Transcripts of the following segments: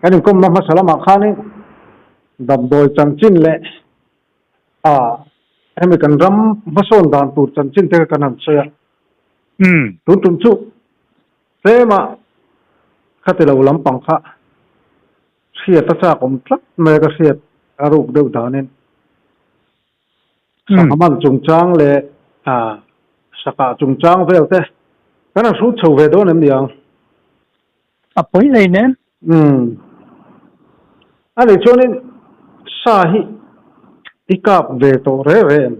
Kan inkawmna hmasa lamah khanin damdawi chanchin leh ah hemi kan ram hmasawn dan tur chanchin te kha kan han sawi a. Tun tum chu tlema khati lo lampang kha hriat a chak awm tlat mai a ka hriat a ruk deuh danin sangha man chungchang leh sakah chungchang vel te kan han hrut chho ve dawn em ni ang? A pawi lei nen. Umm. A nih chuanin sa hi i kap ve tawh reh reh em?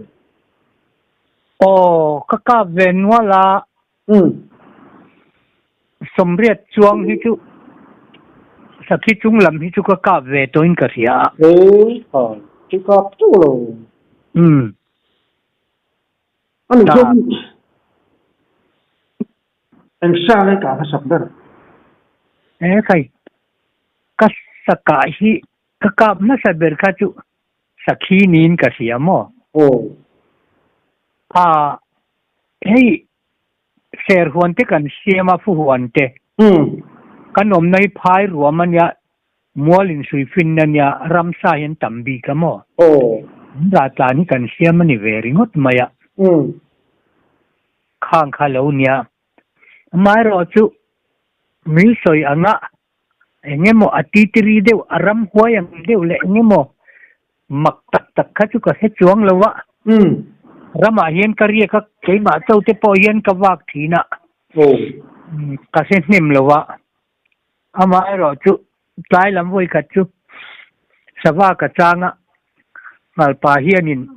Aw, ka kap ve nual a. Umm. Sawmriat chuang hi chu sakhi chung lam hi chu ka kap ve tawhin ka hria a. Ee, ha, i kap teuh lo. Umm. A nih chuan Eng sa nge ka hmasak ber? He khai, ka sakah hi ka kap hmasa ber kha chu sakhi niin ka hria maw? Aw. A, hei ser huan te kan siam a, fu huan te. Kan awmna hi phai ruam a nia, mual insuifinna a nia, ramsa hi an tam bik a maw? Aw. Rah tlan hi kan siam a ni ve ringawt mai a. Khang kha lo nia. Amaherawh chu min sawi anga eng emaw a titiri deuh, a ram huai ang deuh leh eng emaw mak tak tak kha chu ka hre chuang lo a. Ramah hian ka riak a, keimah cho te pawh hian ka vak thin a, ka hre hnem lo a. Amaherawh chu tlai lam vawi khat chu sava ka chang a, ngalpa hianin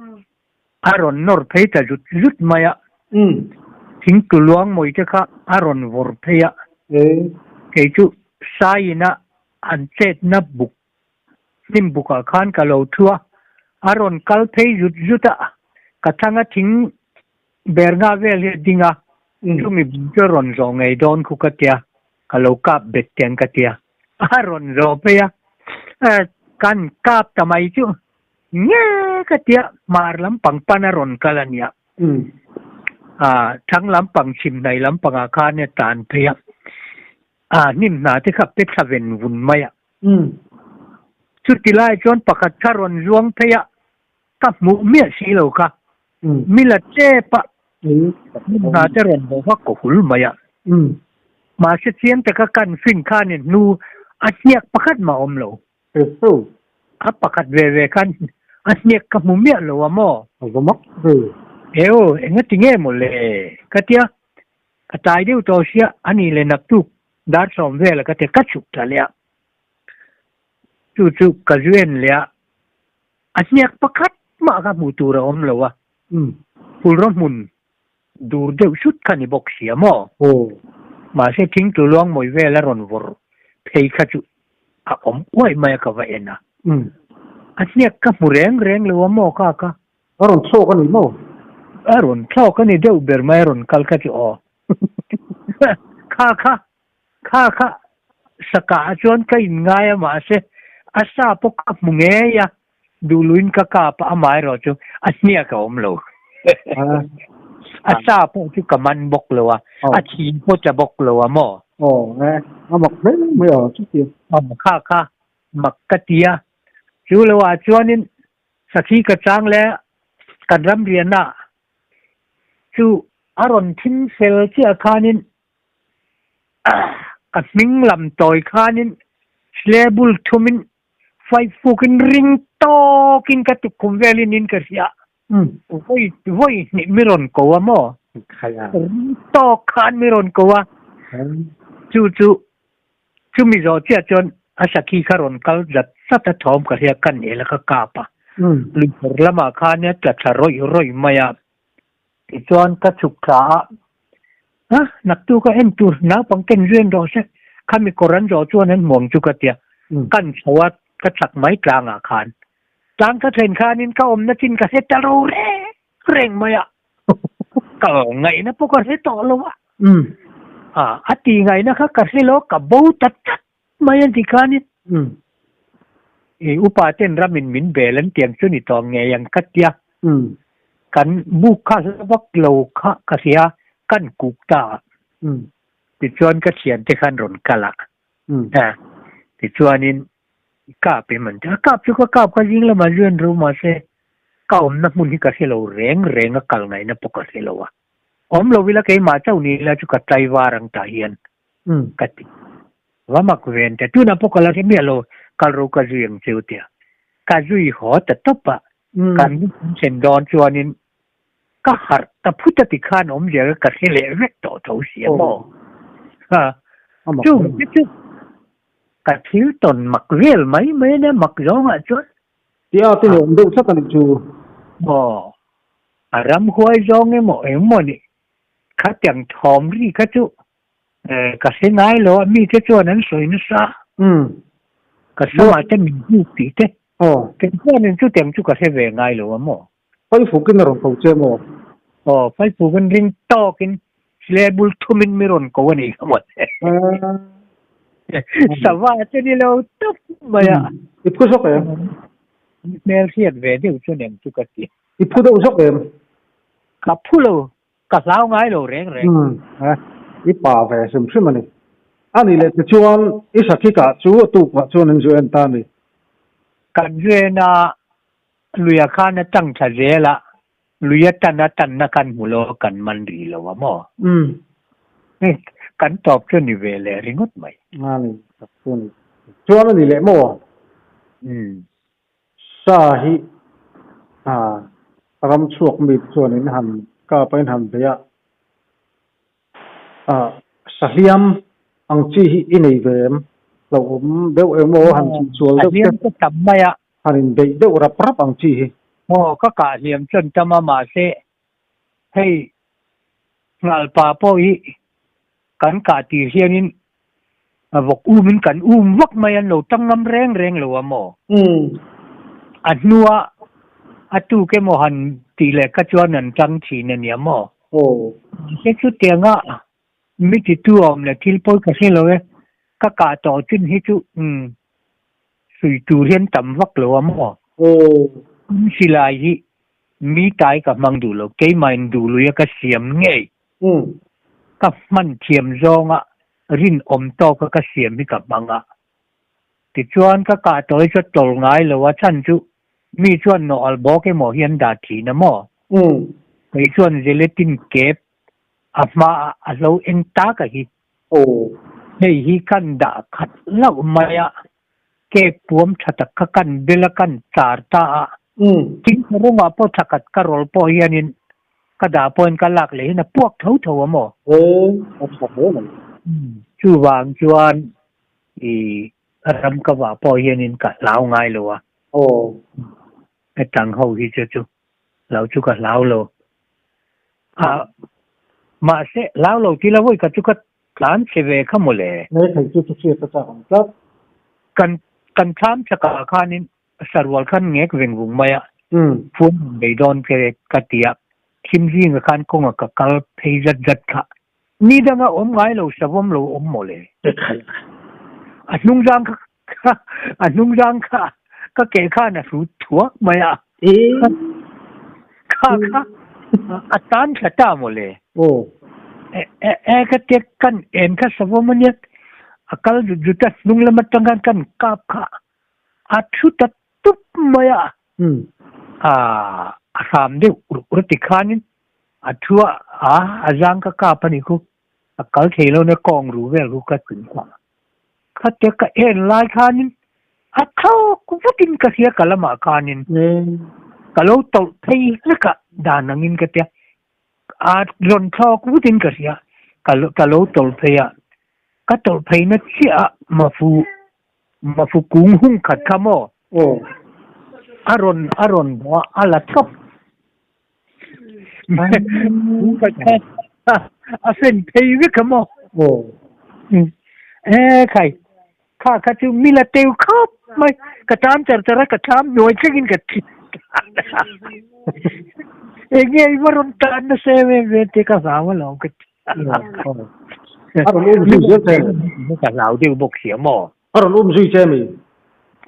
A rawn nawr phei ta zut zut mai a. Thingtu luang mawi te kha a rawn vawr phei a. Kei chu Saiin-a an chetna buk hnim bukah khan ka lo thu a. A rawn kal phei zut zut a. Ka thanga thing ber nga vel hi a ding a. Chumi bul chu a rawn zawh ngei dawn khu ka tia. Ka lo kap bet tiang ka tia. A rawn zawh phei a. Kan kap ta mai chu. Nge ka tia hmar lampang pan a rawn kal a nia. A thlang lampang chhim hnai lampangah khan a tan phei a, a hnim hna te kha pe thla ven vun mai a. Chuti lai chuan pakhat kha rawn zuang phei a, ka hmuh miah si lo kha. Mi la tep a, hnim hna te rawn hmuh kha ka hul mai a. Mahse chiang taka kan fin khanin hnu a hniak pakhat mah a awm lo. A pakhat ve ve khan a hniak ka hmu miah lo a maw? A va mak ve. Eo, enga ti nge maw le? Ka tia, ka tai deuh tawh sia, a nih leh naktuk dar sawm vel a ka tia, ka chhuk ta leh a. Chu chu ka zu en leh a, a hniak pakhat mah kha hmuh tur a awm lo a. Phulraw hmun dur deuh sut kha ni bawk sia maw? Mahse thingtlu luang mawi vel a rawn vawrh phei kha chu a awm uaih mai a ka va en a. A hniak ka hmu reng reng lo a maw kha ka? A rawn thlawk a ni maw? A rawn thlawk a ni deuh ber mai a rawn kal kha chu aw. Kha kha kha kha sakah chuan ka inngai a mahse a sa pawh ka hmu ngei a. Duhluin ka kap a, amaherawh chu a hniak a awm lo. A sa pawh chu ka man bawk lo a, a thi pawh ta bawk lo a maw? Aw, e, a mak hle mai a, chuti. Aw, kha kha mak ka ti a. Chu lo ah chuanin sakhi ka chang leh kan ramriana chu a rawn thim fel chiah khanin ka hming lam tawi khanin slebul thumin Faifukin ring tawkin ka tukkhum velin in ka hria. Vawi vawi hnih mi rawn ko a maw? Ring tawk khan mi rawn ko a. Chu chu chumi zawh chiah chuan a sakhi kha rawn kal zat zat a thawm ka hria ka nel a ka kap a. Luiphawr lamah khan a tla thla rawih rawih mai a. Tichuan ka chhuk thla a, Ha, naktu ka en tur naupang ken zui an rawh se, khami kawr an zawh chuan an hmuam chu ka tia, kan chho a, ka chak mai tlangah khan. Tlang ka thlen khanin ka awmna chin ka hre ta ro reng reng mai a, ka ngaihna pawh ka hre tawh lo a. A ti ngaihna kha ka hre lo, ka bo ta tlat mai an ti khanin. I upa ten ramin min bel an tiang chu ni tawh ngei ang ka tia. Kan buk kha hla vak lo kha ka hria kan kuk ta a. Tichuan ka thiante khan rawn kal a. Tichuanin i kap em an ti a, kap chu ka kap ka zing lamah zuan ro mahse ka awmna hmun hi ka hre lo reng reng a kal ngaihna pawh ka hre lo a. Awm lo ila keimah chauh ni ila chu ka tlai var ang tah hian ka ti. Va mak ve an ti a, tunah pawh ka la hre miah lo kal ro ka zui ang cheu tia. Ka zui haw ta tawp a, kan sen dawn chuanin ka harh ta phut a ti khan awmzia ka ka hre leh vek tawh tho si a maw? Ha, chung te chu ka thil tawn mak vel mai mai ania mak zawngah chuan. Tia te nuam deuh tlat a nih chu. Aw, a ramhuai zawng emaw engmaw nih khatiang thawm ri kha chu ka hre ngai lo a, mite chuan an sawi nasa. Ka samah te min hnuk tih te. Kei chuanin chutiang chu ka hre ve ngai lo a maw? Faifukin a rawn ko che maw? Aw, Faifukin ring tawkin sile bul thumin mi rawn ko a nih kha maw? Sava che ni lo tawp mai a. I phu zawk em? Hmel hriat ve deuh chuan em chu ka ti. I phu deuh zawk em? Ka phu lo, ka hlau ngai lo reng reng. I pa ve hrim hrim a ni. A nih leh tichuan i Sakhika chu a tukah chuan an zu en ta a ni. Kan zu en a, Luia khan a tang tha zel a, lui a tan a tanna kan hmu lo a kan man rih lo a maw? Kan tawp chu ni ve leh ringawt mai. A ni, tak chu a ni. Chuan a ni leh maw? Sa hi a ram chhuak mi te chuan in han kap a in han bei a, Sahliam ang chi hi i nei ve em? Hlauhawm deuh emaw han chhunchual deuh te. Sahliam ka tam mai a. Han inbeih deuh rap rap ang chi hi. Aw, ka kah hliam chuan tam a mahse hei Nghalpa pawh hi kan kah tir hianin vawk umin kan um vak mai an lo tang ngam reng reng lo a maw? A hnua a tuk emaw han tih leh kha chuan an tang thin a nia maw? Mahse chutianga mi titu a awm leh thil pawi ka hre lo e, ka kah tawh chin hi chu umm sui tur hian tam vak lo a maw? Kum silai hi mi tai ka hmang duh lo, keimahin duh lui a ka siam ngei. Ka hman thiam zawnga rinawm tawka ka siam hi ka hmang a. Tichuan ka kah tawh hi chu a tawlh ngai lo a chhan chu mi chuan nawh bawk emaw hi an dah thin a maw? Kei chuan gelatin kep a hmaah a hlo eng tak a hi. Hei hi kan dah khat hlauh mai a, kep puam tha tak kha kan bel a kan char ta a. Thing rawngah pawh tha khat ka rawl pawh hianin ka dah pawhin ka lak leh hin a puak tho tho a maw? A tha hle mai. Chuvang chuan i ram ka vah pawh hianin ka hlau ngai lo a. Hetang ho hi chu chu lo chu ka hlau lo. A mahse hlau lo tila vawi khat chu ka tlan che ve kha mawle. He thei chu chu hriat a chak ang tlat. Kan kan thlam chakah khanin sarual khan ngek veng vung mai a. Phone rawn bei dawn che ka ti a. Thim zinga khan kawnga ka kal phei zat zat kha. Ni danga awm ngai lo savawm lo awm mawle. A hnungzang kha a hnungzang kha ka keh khan a hrut thuak mai a. Kha kha a tan thla ta mawle. E ka tia kan en kha savawm ania a kal zut zut a hnung lam atang khan kan kap kha a thu ta tup mai a. A hram deuh ur ur ti khanin a thu a a zang ka kap a nih khu a kal thei lo na kawng ru vel khu ka tun kha khatia ka en lai khanin a thawk vatin ka hria ka lamah khanin ka lo tawlh phei hlek a dan angin ka tia a rawn thlawk vutin ka hria ka lo tawlh phei a ka tawlh phei na chiah a mafu Mafu kung hung khat kha maw? Aw. A rawn a rawn bawh a, a la tawp. Kung khat kha a fen phei vek kha maw? Aw. E khai, kha kha chu mi la teu khawp mai. Ka tan char char a, ka thlam hnuai thlengin ka thi. Enge i va rawn tan nasa em em ve te ka hlau alawm ka ti. A rawn um zui zel che mi? Ka hlau deuh bawk si a maw? A rawn um zui che mi?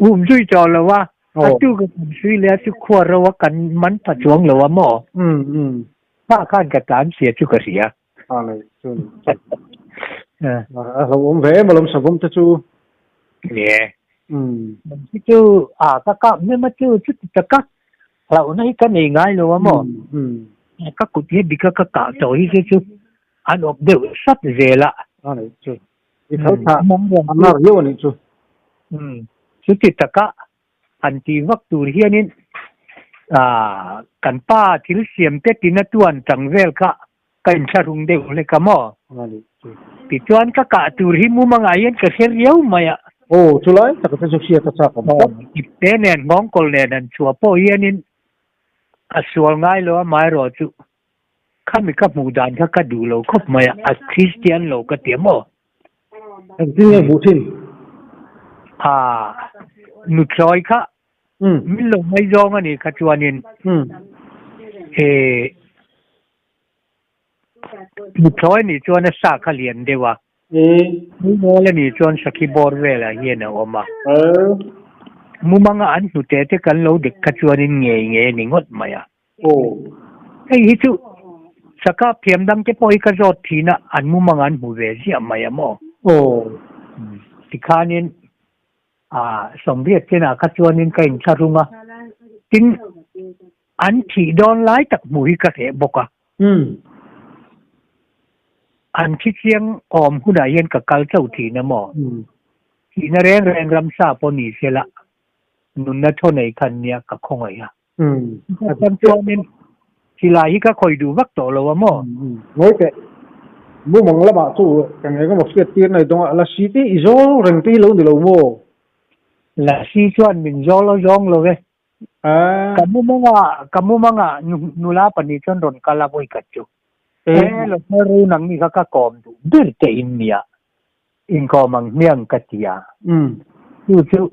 Um zui tawh lo a, a tu ka kan sui leh a chu khua ro a kan man pha chuang lo a maw? Hma khan ka tlan sia chu ka hria. A nei chu ni. A hlauhawm ve em alawm savawm te chu. Nie. Hi chu a ka kap hnem a chu chuti taka hlauhna hi ka nei ngai lo a maw. Ka kut hi dika ka kah tawh hi chu chu an awp deuh sat zel a. A nih chu. I thal tha a nar viau a nih chu. Chuti taka han tih vak tur hianin kan pa thil siam te tina tuan tang vel kha ka inthlahrung deuh hlek a maw? Tichuan ka kah tur hi mumangah hian ka hre riau mai a. Aw, chulai tak te chu hriat a chak awm tlat. Ipte nen nghawngkawl nen an chhuah pawh hianin a sual ngai lo a, amaherawh chu khami ka hmuh dan kha ka duh lo khawp mai a, a Kristian lo ka ti a maw? Engtin nge hmuh thin? Aa, nuthlawi kha min lo ngaizawng a nih kha chuanin he nuthlawi nih chuan a sa kha lian deuh a, Mumawl a nih chuan sakhi bawr velah hian a awm a. Mumanga an hnute te kan lo dek kha chuanin ngei ngei a ni ngawt mai a. Hei hi chu sakap thiam dang te pawh hi ka zawt thin a, an mumanga an hmu ve ziah mai a maw? Tikhanin A sawmriat chenah kha chuanin ka inthlahrung a, tin, an thih dawn lai tak hmuh hi ka hreh bawk a. An thi chiang awm hunah hian ka kal chauh thin a maw? Thihna reng reng ramsa pawh ni sela, nunna thaw nei khan nia ka khawngaih a. Chuan chuanin silai hi ka khawi duh vak tawh lo a maw? Ngawi teh, mumang lamah chu ka ngei emaw hriat tir nei dawnga la si tih i zawl reng te hi lo ni lo maw? La si chuan min zawl a zawng lo e. Ka mumanga, ka mumanga nula pahnih chuan rawn kal a vawi khat chu. E, lo kal ru nang ni kha ka kawm duh ber te in nia. Inkawm ang hmiang ka ti a. Chu chu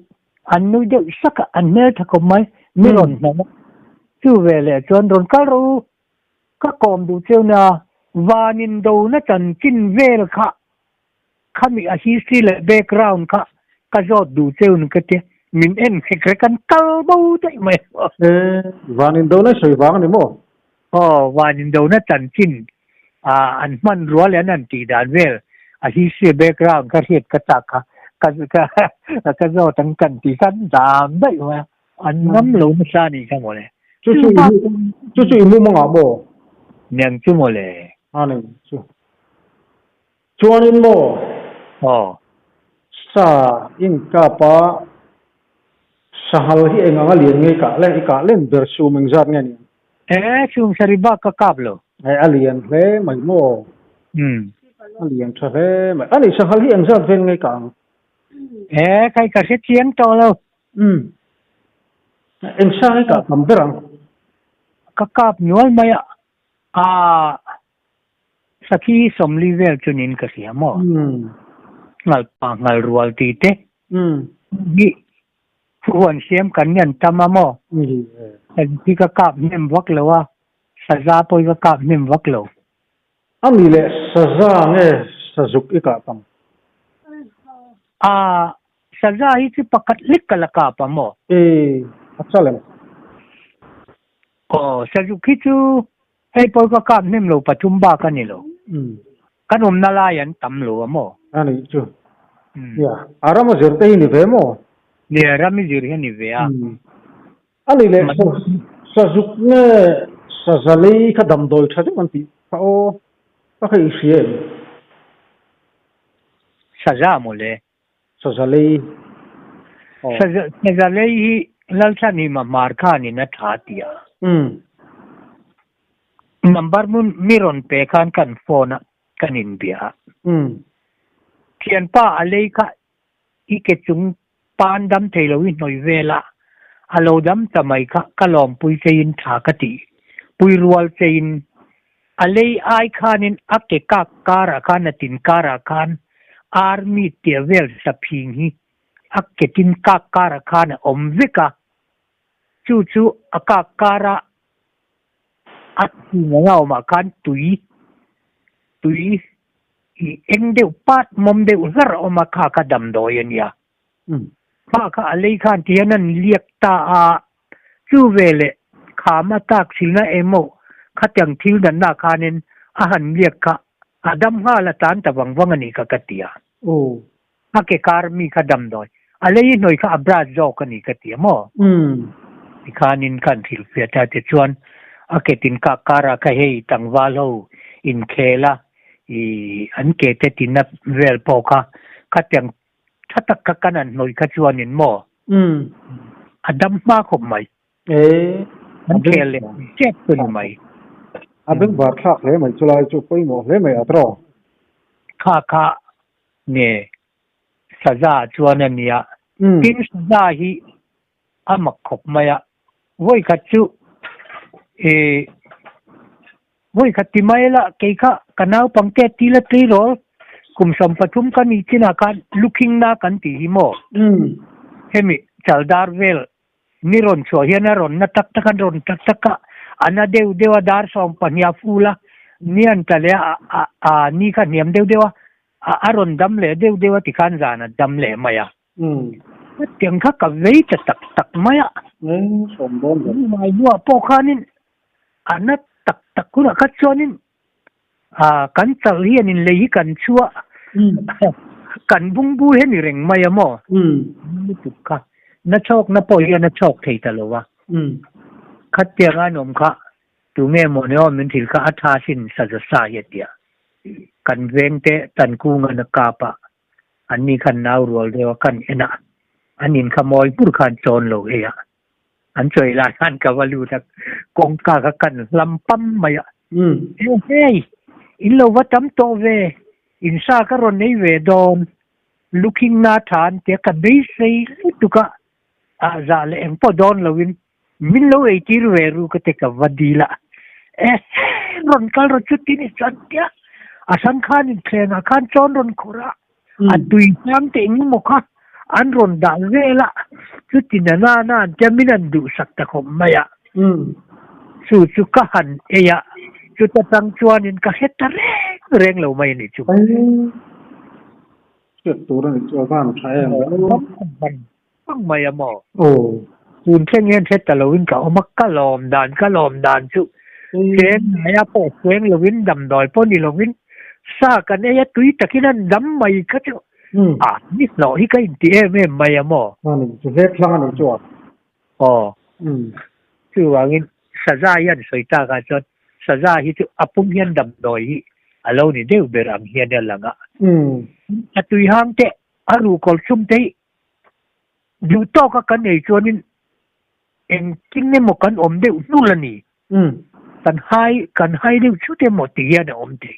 an nui deuh sak a, an hmel tha khawp mai, mi rawn hnam a. Chu veleh chuan rawn kal rawh u, ka kawm duh cheu nia, van indona chanchin vel kha, khami a history leh background kha ka zawt duh cheu ni ka tia, min en hrek hrek an kal bo daih mai. E, van indona i sawi vang a ni maw? Aw, van indona chanchin an hmanrua leh an han tih dan vel a history background kha hriat ka chak kha ka ka ka zawt ang kan tih khan dam daih mai a, an ngam lo nasa a nih kha mawle. Chu chu i chu chu i mum angah maw? Niang chu mawle. A ni chu. Chuanin maw? Aw. Sa inkap a sahal hi eng anga lian nge i kah le? I kah len ber sum engzat nge ni ang? E, sum sari bak ka kap lo. E, a lian hle mai maw? Umm. A lian tha hle mai. A nih sanghal hi engzat vel nge ka ang? E, kai ka hre chiang tawh lo. Umm. Engsa nge kah tam ber ang? Ka kap nual mai a. Aa, sakhi sawmli vel chu niin ka hria maw? Umm. Nghalpa nghal rual tih te. Umm. Hi Huan siam kan ngen tam a maw? Engti ka kap hnem vak lo a, saza pawh i ka kap hnem vak lo. A mi leh saza nge sazuk i kah tam? A, saza hi chu pakhat lek ka la kap a maw? E, a chal em? Aw, sazuk hi chu hei pawh i ka kap hnem lo pathum bak a ni lo. Kan awmna lai an tam lo a maw? A nih chu. Nia, a ram a zir te hi ni ve maw? Nia, ram i zir hi a ni ve a. A nih leh sazuk nge sazalei kha damdawi tha deuh an tih kha aw, ka kha i hria em? Saza maw le? Sazalei aw. Sazalei hi Lalchhanhima hmar khanin a tha ti a. Number mun mi rawn pe khan kan phone a kan inbia a. Thianpa a lei kha i ke chung pan dam thei lo i hnawi vel a, a lo dam ta mai kha ka lawmpui cheiin tha ka tih pui rual cheiin A lei ai khanin a ke kak karah khan a tin karah khan army tia vel saphing hi a ke tin kak karah khan a awm vek a, chu chu a kak kara a tin anga awmah khan tui tui i eng deuh pat mawm deuh hlar a awm a, kha kha damdawi a nia. Kha kha a lei khan ti hian an liak ta a, chu veleh kham a tak silna emaw khatiang thil danna khanin a han liak kha a dam nghal a tan ta vang vang a nih kha ka ti a. A ke kar mi kha damdawi a lei hnawih kha a brush zawk a ni ka ti a maw? Tikhanin khan hrilhfiah ta tichuan a ke tin kak karah kha hei tlangval ho inkhel a i an ke te tina vel pawh kha khatiang tha tak kha kan han hnawih kha chuanin maw a dam hma khawp mai. An khel leh tep chu ni mai. A bengvar thlak hle mai chulai chu pawimawh hle mai a tawh. Kha kha nge saza chuan a nia. Tin saza hi a mak khawp mai a. Vawi khat chu ih vawi khat ti mai la kei kha ka naupangte tila tleirawl kum 13 ka nih chinah khan lukhing na kan tih hi maw? Hemi chaldar vel Ni rawn chhuah hian a rawn na tak tak a rawn tak tak a, a na deuh deuh a dar 12 a ful a, ni an tla leh a, a, a ni kha hniam deuh deuh a, a, a rawn dam leh deuh deuh a tikhan zan a dam leh mai a. Hetiang kha ka vei ta tak tak mai a. Ngai hnuah pawh khanin a na tak tak hunah kha chuanin a kan chal hian in lei hi kan chhuah kan bungbu hi a ni reng mai a maw? Lutuk kha na chhawk na pawh hian a chhawk thei ta lo a, khatiang a an awm kha tunge maw ni aw min thil kha a tha sin saza sa hi a tia kan veng te Tankung an a kap a an ni khan nau rual deuh a kan en a an in kha mawi hmur khan chawn lo ei a. An chawi lai khan ka va lut a, kawngka kha kan hlam pam mai a. Hei hei, in lo va tam tawh ve, in sa ka rawn nei ve dawn, lukhing na tha an tia ka beisei lutuk a, ah zah leh eng pawh dawn loin min lo eitir ve ru ka ti ka va dil a, e he rawn kal rawh chutin i chuan tia a sang khan inthlengah khan chawn rawn khawrh a, A tui hniam teh eng emaw kha an rawn dah vel a, chuti na na na an tia min an duhsak ta khawp mai a. Chu chu ka han ei a, chuta tang chuanin ka hre ta reng reng lo mai a nih chu. Hriat tur a nih chu a van tha em lo. Ang mai a maw? Tun thleng hian hre ta loin ka awm a, ka lawm dan ka lawm dan chu cheng ngaia pawh cheng loin damdawi pawh ni loin sa kan ei a tui takin an dam mai kha chu a ni hlawh hi ka inti em em mai a maw? A ni chu hlep hlang a nih chu a. Aw. Chuvangin saza hian sawi tak ah chuan saza hi chu a pum hian damdawi hi a lo ni deuh ber ang hian a lang a. A tui hang te a ruhkawl chhum te hi Duh tawka kan ei chuanin engtin emaw kan awm deuh hnul a ni. Kan hai, kan hai deuh chut emaw ti hian a awm thei.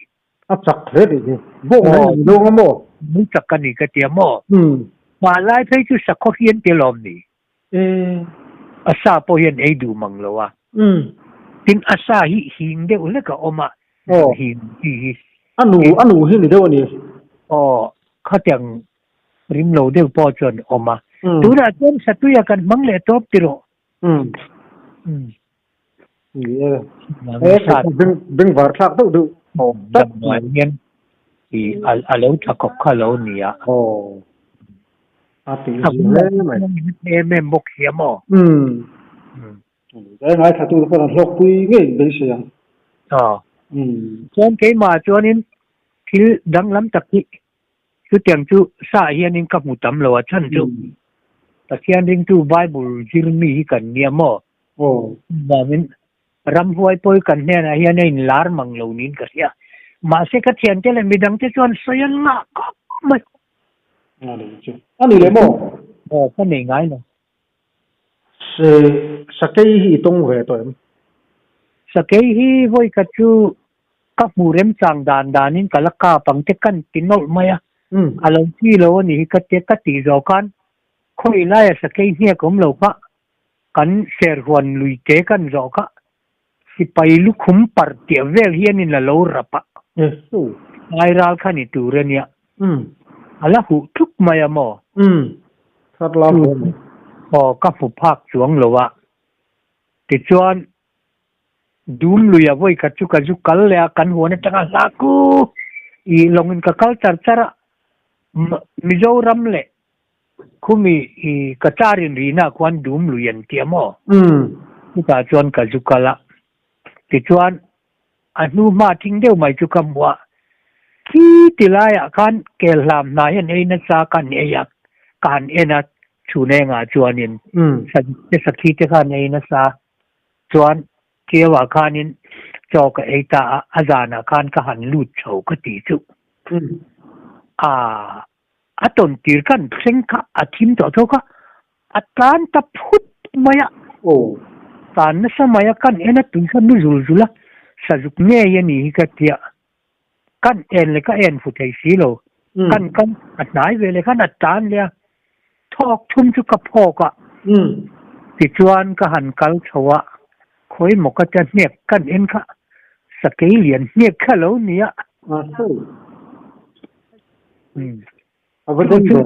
A chak hle tih hi. Bawk mai ni lo a maw? Min chak a ni ka ti a maw? Hmanlai phei chu sakhaw hian tel awm ni. A sa pawh hian ei duh mang lo a. Tin a sa hi hing deuh hlek a awm a, hing chi hi. A nu, a nu hi ni deuh a ni. Aw, khatiang Rim lo deuh pawh chuan awm a. Tunah chuan Satuia kan hmang leh tawp ti rawh. Ni e. Bengvar thlak deuh deuh. Damdawi hian i a lo tha khawp kha lo ni a. Aw. A ti hle mai. Em em bawk si a maw? He ngaithla tu te pawh an hlawkpui ngei beisei ang. Aw. Chuan keimah chuanin thil danglam tak hi Chutiang chu sa hianin ka hmu tam lo a chhan chu Pathian ringtu Bible zir mi hi kan nia maw? Chuvangin ramhuai pawi kan hnenah hian a inlar mang lo niin ka hria. Mahse ka thiante leh midangte chuan sawi an ngah khawp mai. A ni leh maw? Aw, ka nei ngai lo. Sakei hi i tawng ve tawh em? Sakei hi vawi khat chu ka hmuh remchang dan danin ka la kap ang te kan ti nawlh mai a, a lo chi lo a nih hi ka tia ka tih zawh khan khawi laia sakei hniak awm lo kha kan serhuan lui te kan zawh kha sipai lukhum par tiah vel hianin a lo rap a, ngai ral kha ni tur a nia, a la huh tluk mai a maw? Aw ka hmu phak chuang lo a, tichuan Dum lui a vawi khat chu ka zu kal leh a, kan huan atanga hla ku i lawngin ka kal char char a, Mizoram leh khumi i ka car in rihna ah khuan dum lui an ti a maw? Chutah chuan ka zu kal a, tichuan a hnu hma thing deuh mai chu ka hmu a, Khi ti laiah khan kel hlam hna hian ei nasa kan ei a, ka han en a chhunengah chuanin te sakhi te khan ei nasa chuan Tiauah khanin chaw ka ei ta a, a zanah khan ka han lut chho ka ti chu. A, a tawn tir kan thleng kha a thim tawh tho kha, a tlan ta phut mai a. Tlan nasa mai a, kan en a tui kha nu zul zul a, sazuk ngei a ni hi ka tia. Kan en leh ka en fu thei si lo. Kan kan a hnai ve leh khan a tlan leh a, thawk thum chu ka phawk a. Tichuan ka han kal chho a, khawi maw ka tia hnek kan en kha sakei lian hnek kha lo ni a. A va ding ve.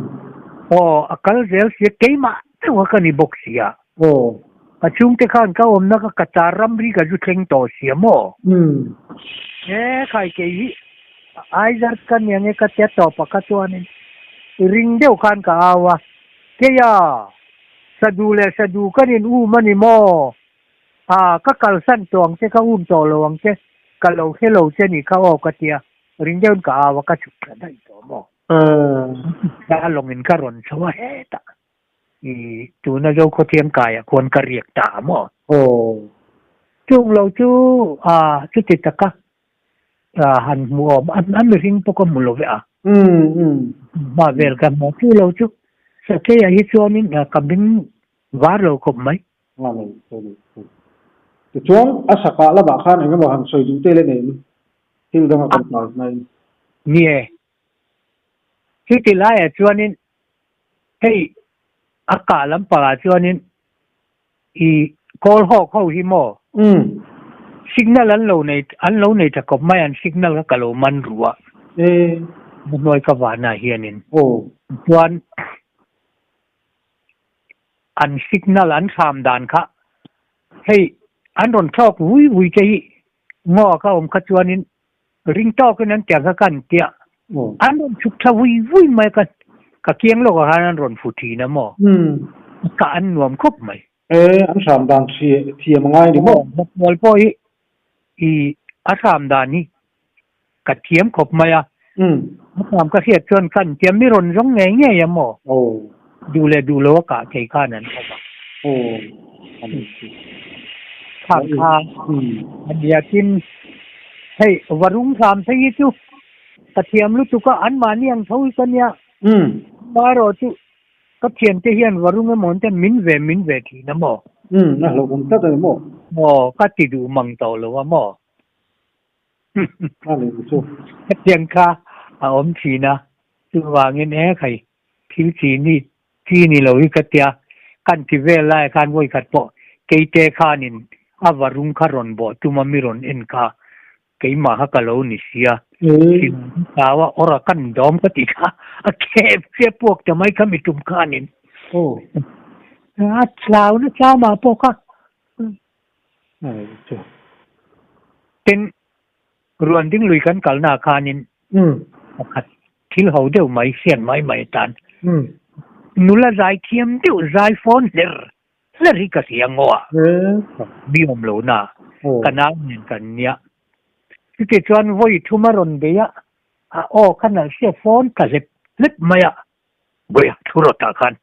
Aw, a kal zel sia, keimah deuh a ka ni bawk sia. Aw. Ka chhungte khan ka awmna ka Qatar ramri ka zu thleng tawh sia maw? Umm. He khai kei hi Aizar ka nia nge ka tia tawp a kha chuanin ring deuh khan ka au a, Keia, Sadu leh Sadu kan in um a ni maw? A, ka kalsan tawh ang che, ka um tawh lo ang che, ka lo hre lo che ni kha aw ka tia. Ring deuhin ka au a, ka chhuk thla daih tawh maw? Ka lawngin ka rawn chho a hetah i tuna Zokhawthiang kaiah khuan ka riak ta a maw? Chung lo chu a chuti taka han hmu awm a mihring pawh ka hmu lo ve a. Hma vel ka hmu chu lo chu Sakeiah hi chuanin ka bing var lo khawp mai. Nga nei nei nei. Tichuan a sakah lamah khan engemaw han sawi duh te le nei em? Thil danga kan hmai hmai. Ni e. Chuti laiah chuanin hei a kah lampangah chuanin i kawl hawk ho hi maw? Umm. Signal an lo nei an lo nei tha khawp mai an signal kha ka lo man ru a. E. Hnuai ka vanah hianin. Aw. Chuan an signal an hram dan kha hei an rawn thlawk vui vui te hi Ngaw ka awm kha chuanin ring tawkin an tiang kha kan tia. An rawn chhuk thla vui vui mai ka ka kiang lawkah khan an rawn fu thin a maw? Ka an nuam khawp mai. E, an hram dan thiam a ngai ni maw? Hnakual pawh hi i a hram dan hi ka thiam khawp mai a. A hram ka hriat chuan kan tia mi rawn zawng ngei ngei a maw? Duh leh duh lo a kah thei khan an awm a. Khang kha a nia tin hei varung hram phei hi chu ka thiam lutuk a anmahni ang tho hi ka nia. Amaherawh chu ka thiante hian varung emaw an ten min ve min ve thin a maw? A hlauhawm tlat a ni maw? Aw ka ti duh mang tawh lo a maw? A ni chu. Hetiang kha a awm thin a, chuvangin e khai thil chi ni chi ni lo hi ka tia, kan ti vel lai khan vawi khat pawh keite khanin a varung kha rawn bawh tum a mi rawn en kha keimah kha ka lo ni sia, thil thau a awr a kan dawm ka tih kha a khep chiah puak ta mai kha mi tum khanin a thlau na tlamah pawh kha Tin, ruan ding lui kan kalna khanin pakhat thil ho deuh mai hriat mai mai atan nula zai thiam deuh zai phone hler hler hi ka hria ngaw a, mi awm lo na ka nau nen kan nia. Chuti chuan vawi thum a rawn bei a, a aw kha nalh sia phone ka hlep hlep mai a, Vawi thu rawtah khan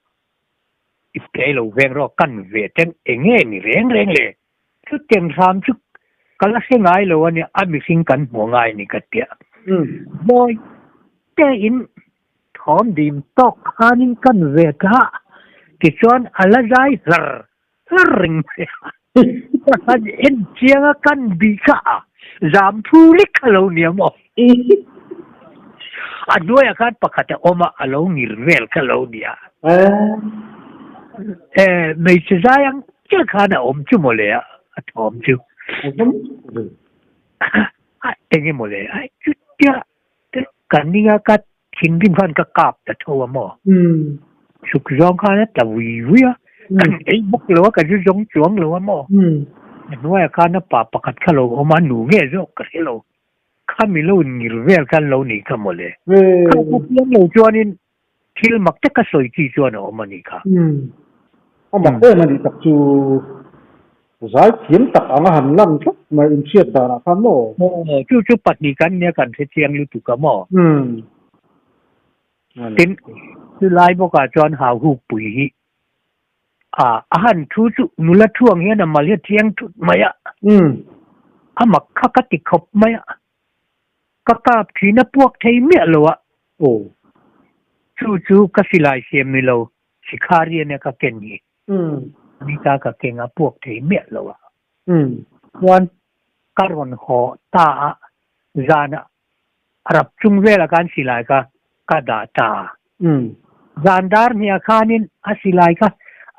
I pe lo veng rawh kan ve ten enge ni reng reng le? Chutiang hram chu ka la hre ngai lo a nia, a mihring kan hmu ngai ni ka tia. Mawi tein thawm dim tawk khanin kan ve ta, tichuan a la zai hlar hlar reng mai a. Ka han en chiang a kan bih kha a zam thu lek kha lo nia maw? A hnuaiah khan pakhat a awm a, a lo ngir vel kha lo nia. E, hmeichhe zai ang chiah khan a awm chu mawle a, a thawm chu. A eng emaw le, a chutia ka ning a, ka thinrim khan ka kap ta tho a maw? Chhuk zawng khan a tla vui vui a, kan ei bawk lo a, ka zu zawng chuang lo a maw? A hnuaiah khan a pa pakhat kha lo awm a, nu nge zawk ka hre lo. Khami lo in ngir vel khan lo nih kha mawle. Kha ka piang lo chuanin thil mak tak ka sawi chi chuan a awm a nih kha. A mak em a nih tak chu. Zai thiam tak anga han lan tlat mai inhriat danah khan maw? Aw, chu chu pahnih kan nia kan hre chiang lutuk a maw? Umm. Tin, chu lai bawkah chuan hauhuk pui hi a a han thu chu nula thu ang hian a mal hi a thiang thut mai a. Umm. A mak kha ka ti khawp mai a. Ka kap thin a puak thei miah lo a. Aw. Chu chu ka silai siam ni lo Sikhari ania ka ken hi. Umm. Nita ka keng a puak thei miah lo a. Umm. Chuan ka rawn haw ta a, zanah rap chung velah khan silai kha ka dah ta a. Umm. Zan dar hniah khanin a silai kha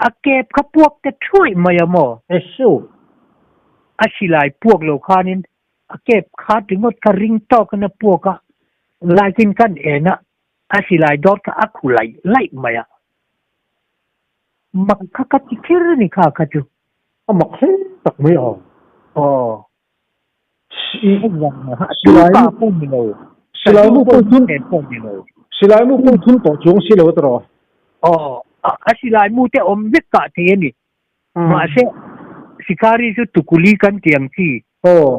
a kep kha puak te thuai mai a maw? Esu. A silai puak lo khanin a kep kha ringawt kha ring tawkin a puak a, laikin kan en a, A silai dawt kha a khu laih laih mai a. Mak kha ka ti kher a ni kha kha chu. A mak hle tak mai a. Aw. Silai mu pawh ni lo. Silai mu pawh thun pawh ni lo. Silai mu pawh thun tawh chuang si lo tawh. Aw. A silai mu te awm vek kah thei a ni. Mahse sikari chu tukuli kan ti ang chi. Aw.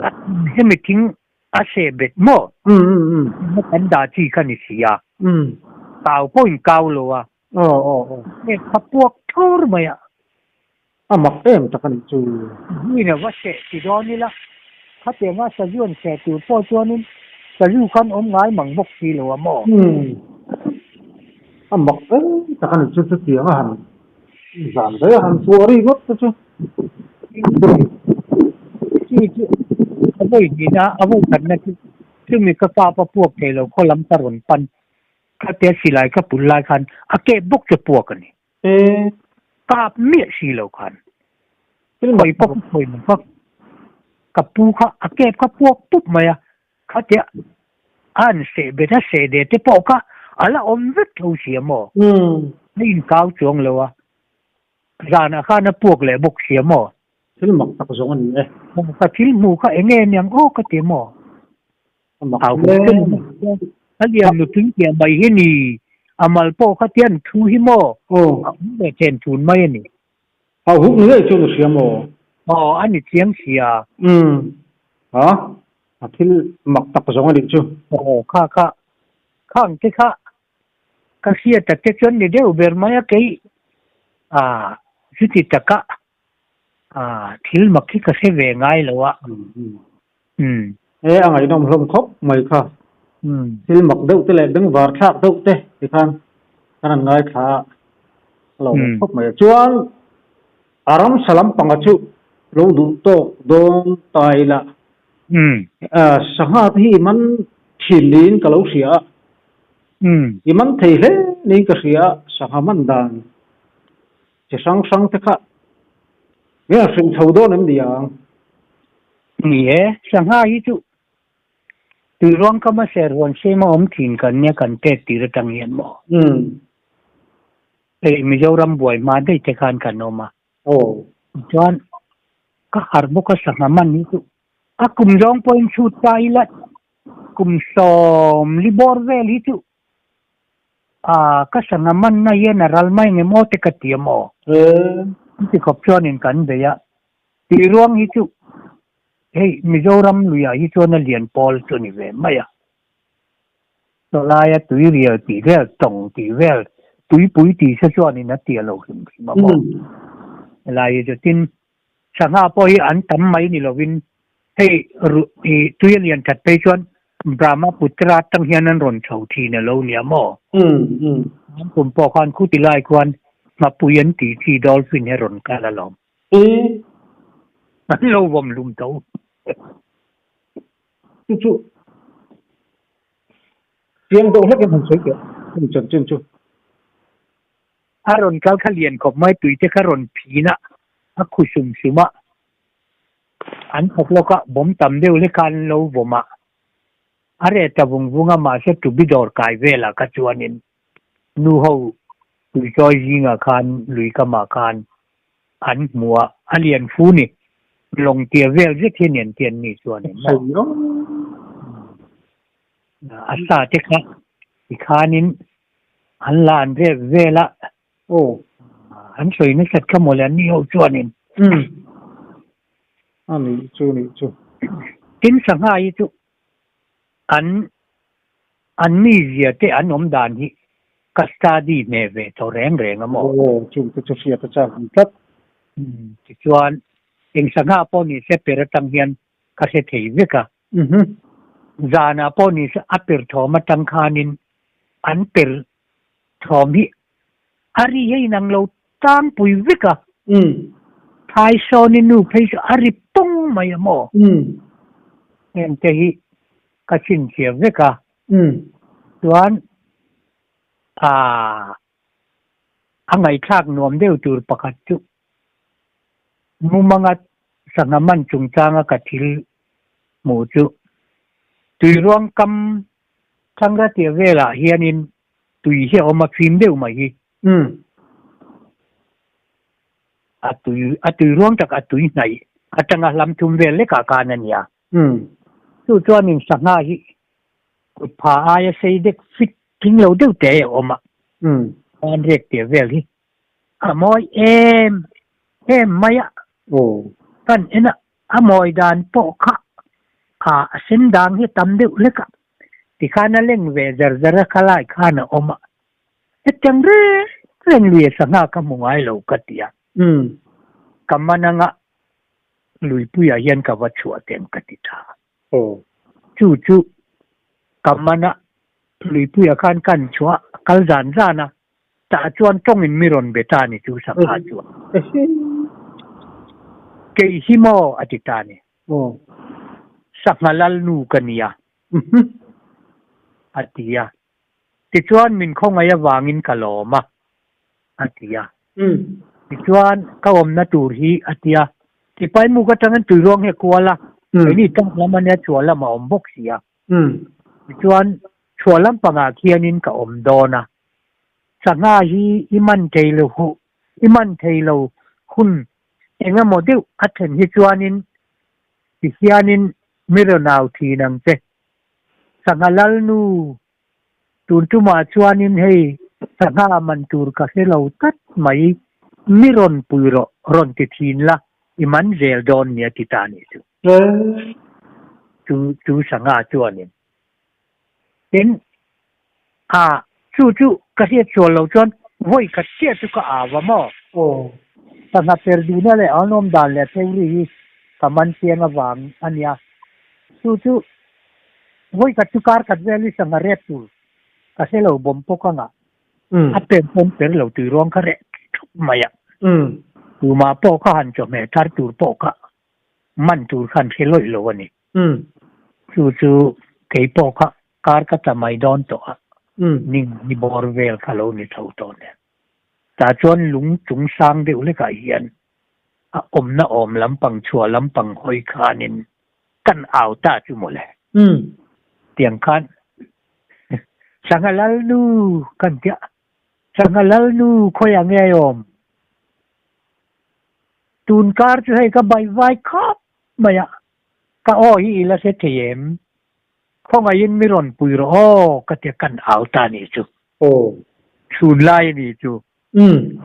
Hemi thing A seh bet maw? Umm umm umm. Kan dah chi kha ni si a. Umm. Kau pawh in kau lo a. Aw aw aw. Hei kha puak thur mai a. A mak em tak a nih chu. Hmuin a va seh ti dawn ila, khatianga sazu an seh tur pawh chuanin sazu khan awm ngai mang bawk si lo a maw? Umm. A mak em tak a nih chu chutianga han zan daih a han chhuah ri ngawt te chu. Chu chu a vawi hnihna a vawi khatna chu chumi ka kap a puak thei lo khaw lam ka rawn pan khatia silai ka pul lai khan a kep bawk chu puak a ni. Kap miah si lo khan khawi pawh ka khawi mai kha ka pu kha a kep kha puak pup mai a khatia a han seh bet a seh de te pawh kha a la awm vek tho si a maw? A inkau chuang lo a. Zanah khan a puak leh bawk sia maw? Thil mak tak zawng a ni e. Ka thil hmuh kha eng nge niang aw ka ti maw? A mak hle. A lian nutling piah mai hi ni. A mal pawh kha tian thu hi maw? Aw. A awm ve then thun mai a ni. Hau huk ni ngei chuan a hria maw? Aw, a ni chiang sia. Umm. Ha? A thil mak tak zawng a nih chu. Aw, kha kha. Khang te kha Ka hriat tak te chuan ni deuh ber mai a kei a chuti taka a thil mak hi ka hre ve ngai lo a. Umm. E a ngaihnawm hlawm khawp mai kha. Thil mak deuh te leh bengvar thlak deuh te tikhan kan han ngaithla a lo awm khawp mai a. Chuan a ramsa lampanga chu lo duh tawk dawn ta ila. Sangha te hi i man thin niin ka lo hria a. I man thei hle niin ka hria a, sangha man dan chi hrang hrang te kha nge a hrilh chho dawn em ni ang? Ni e, sangha hi chu tuiruang kama ser huan sema awm thin kan nia kan pek tir atang hian maw? Hei Mizoram buai hma daih te khan kan awm a. Aw. Chuan ka harh bawk a sangha man hi chu a kum zawng pawhin chhut ta ila kum 40 bawr vel hi chu a ka sangha man na hian a ral mai nge maw te ka ti a maw? Chuti khawp chuanin kan bei a, tih ruang hi chu hei Mizoram luiah hi chuan a lian pawl chu a ni ve mai a. Chawlaia tui rial tih vel, tawng tih vel, tuipui tih se chuanin a tia lo hrim hrim a maw? Helai hi chu tin sangha pawh hi an tam mai ni lovin hei i tui a lian that phei chuan Brahmaputra atang hian an rawn chho thin a lo nia maw? An kum pawh khan khuti lai khuan nghapui an tih chi dolphin hi a rawn kal alawm. An lo vawm hlum tho. Chu chu Chiang deuh hlek in han sawi teh hemi chanchin chu. A rawn kal kha lian khawp mai tui te kha rawn phin a, a khu sum sum a, an thawk lawk a, bawm tam deuh hlek kha an lo vawm a, a reh ta vung vung a, mahse tubi dawr kai velah kha chuanin nu ho tuichawi zingah khan lui kamah khan an hmu a, a lian fu ni, lawng tia vel zet hian an ti an ni chuanin maw. A sa te kha tikhanin an la an rek vel a, an sawi nasat kha mawle an ni ho chuanin. A nih chu nih chu. Tin sangha hi chu an an mizia te an awm dan hi ka study hne ve tawh reng reng a maw? Aw, chung te chu hriat a chak ang tlat. Tichuan eng sangha pawh ni se per atang hian ka hre thei vek a. Zanah pawh ni se a per thawm atang khanin an per thawm hi a ri hi a inang lo tlangpui vek a. Thaisawni nu phei chu a ri pawng mai a maw? Heng te hi ka chhinchhiah vek a. Chuan aaa a ngaihthlak nuam deuh tur pakhat chu Mumanga sangha man chungchanga ka thil hmuh chu Tuiruang kam Thlangratia velah hianin tui hi a awm a fim deuh mai hi. A tui a tui ruang tak a tui hnaih atanga hlam thum vel lekah khan a nia. Chu chuanin sangha hi kut pha aia sei dek fit tling lo deuh te a awm a. An rek teh vel hi a mawi em em mai a. Kan en a A mawi dan pawh kha a sen dang hi tam deuh hlek a, tikhan a leng ve zar zar a khalai khan a awm a, hetiang reng reng lui a sangha ka hmu ngai lo ka ti a, ka man anga luipuiah hian ka va chhuah teng ka ti ta a, chu chu ka man a luipuiah khan kan chhuah kal zan zan a, Tah chuan tawngin mi rawn be ta a ni chu sangha chuan. Kei hi maw a ti ta a ni. Sangha lalnu ka nia a ti a. Tichuan min khawngaih avangin ka lawm a a ti a. Tichuan ka awmna tur hi a ti a. Sipaimuk atangin tuiruang hi a kual a, keini tlak lam a nia chhuah lam a awm bawk si a. Tichuan chhuah lampangah khianin ka awm dawn a. Sangha hi i man thei lo huh, i man thei lo hun eng emaw deuh a thlen hi chuanin ti hianin mi rawn au thin ang che. Sangha lalnu, tun tumah chuanin hei sangha man tur ka hre lo tlat mai, mi rawn pui rawh, rawn ti thin la, i man zel dawn nia ti ta nih chu. Chu chu sangha chuanin Tin, a, chu chu ka hriat sual lo chuan vawi khat chiah chu ka au va maw? Aw. Sangha per duhna leh an awm dan leh theory hi ka man chiang avang a nia. Chu chu vawi khat chu kar khat vel hi sangha rep tur ka hre lo bawm pawk anga a per pawn per lo tui ruang kha reh thup mai a. Tumah pawh kha han chawhmeh thar tur pawh kha man tur khan hre lawih lo a ni. Chu chu kei pawh kha kar ka tla mai dawn tawh a, ni ni bawr vel kha lo ni tho tawh nen. Tah chuan lung chung sang deuh hlekah hian a awmna awm lampang chhuah lampang hawi khanin kan au ta chu mawle. Tiang khan Sangha Lalnu kan tia, Sangha Lalnu khawiah nge awm? Tun kar chu hei ka bai vai khawp mai a, ka aw hi i la hre thei em? Khawngaihin mi rawn pui rawh aw ka ti a, kan au ta a nih chu. Aw. Chhun lai a nih chu. Umm.